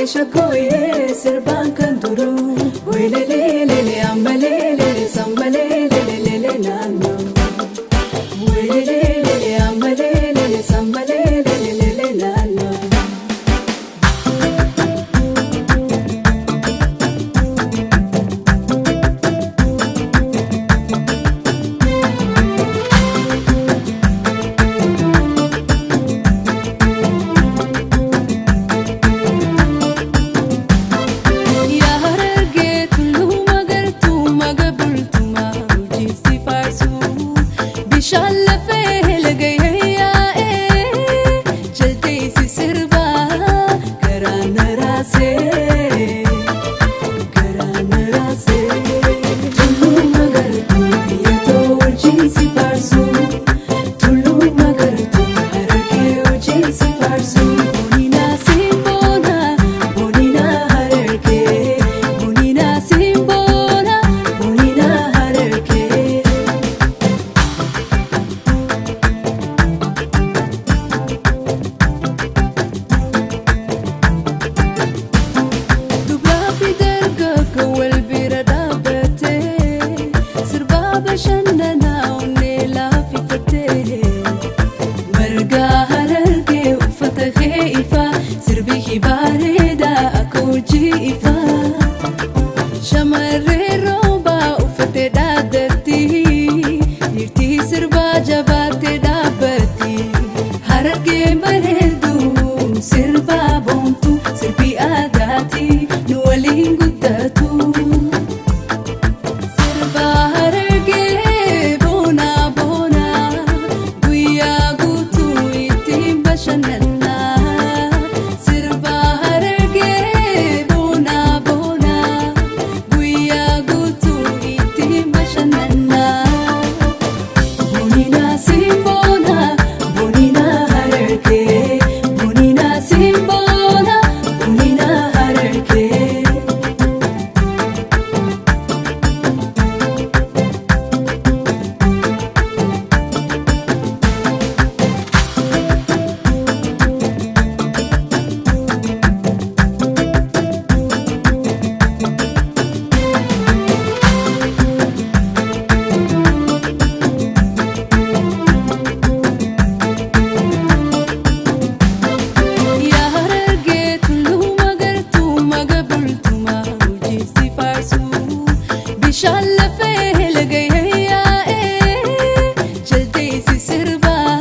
Harargee shakkooyee sirbaan kan duruu. Weeleleelele ammaleelele sammaleelele naannoo. Weeleleelele ammaleelele sammaleelele naannoo. Yaa Harargee tulluu magartuu maga bultumaa hojii si faarsuu bishaan lafee lagayee yaa'ee jaldeessi sirbaa garaa na raasee garaa na raasee. Tulluu magartuu biyya too hojii si faarsuu tulluu magartuu Harargee hojii si faarsuu. Boonina simboona boonina Harargee boonina simboona boonina Harargee. Dubaraa fi dargaggoo wal bira dhaabbatee sirbaa bashannanaa onnee laaffifatee margaa Harargee uffata kee ifaa sirbi bareedaa akka hojii ifaa shamarree roobaa uffattee dhaaddatti dhiirtii sirbaa jabaattee dhaabbatti Harargee bareedduu sirbaa boontuu sirbi aadaati nu waliin guddatu. Sirba Harargee boona boona guyyaa guutuu ittiin bashannanna. Sirba Harargee boona boona guyyaa guutuu ittiin bashannanna. Boonina simboona boonina Harargee boonina simboona boonina Harargee. Yaa Harargee tulluu magartuu maga bultumaa hojii si faarsuu bishaan lafee lagayee yaa'ee jaldeessi sirbaa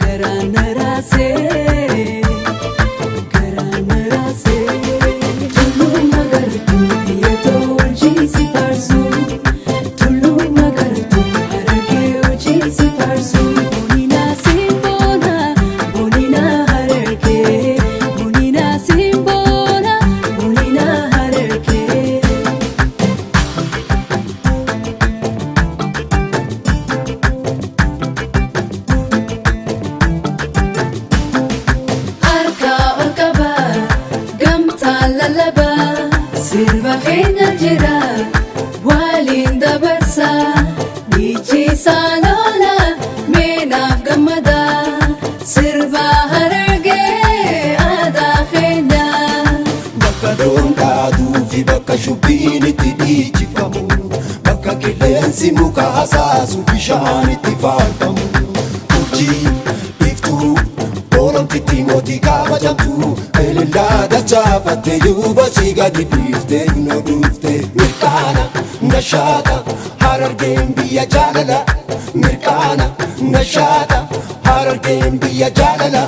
garaa na raasee garaa na raasee. Tulluu magartuu biyya too hojii si faarsuu tulluu magartuu Harargee hojii si faarsuu. Boonina simboona boonina Harargee boonina simboona boonina Harargee. Harka ol qabaa gamtaan lallabaa sirba keenya jira waliin dabarsaa dhiichisaa lola meenaaf gammadaa sirba Harargee aadaa keenya. Bakka loon dhaatuu fi bakka shubbiin itti dhiichifamu. Bakka qilleensi muka hasaasu bishaan itti faarfamu. Urjii iftuu boolomtitti mootii kabajamtu. Elellaa dachaafatte yuubasii gadi dhiiftee nu dhufte. Mirkaana nashaata Harargeen biyya jaalala. Mirkaana nashaata Harargeen biyya jaalala.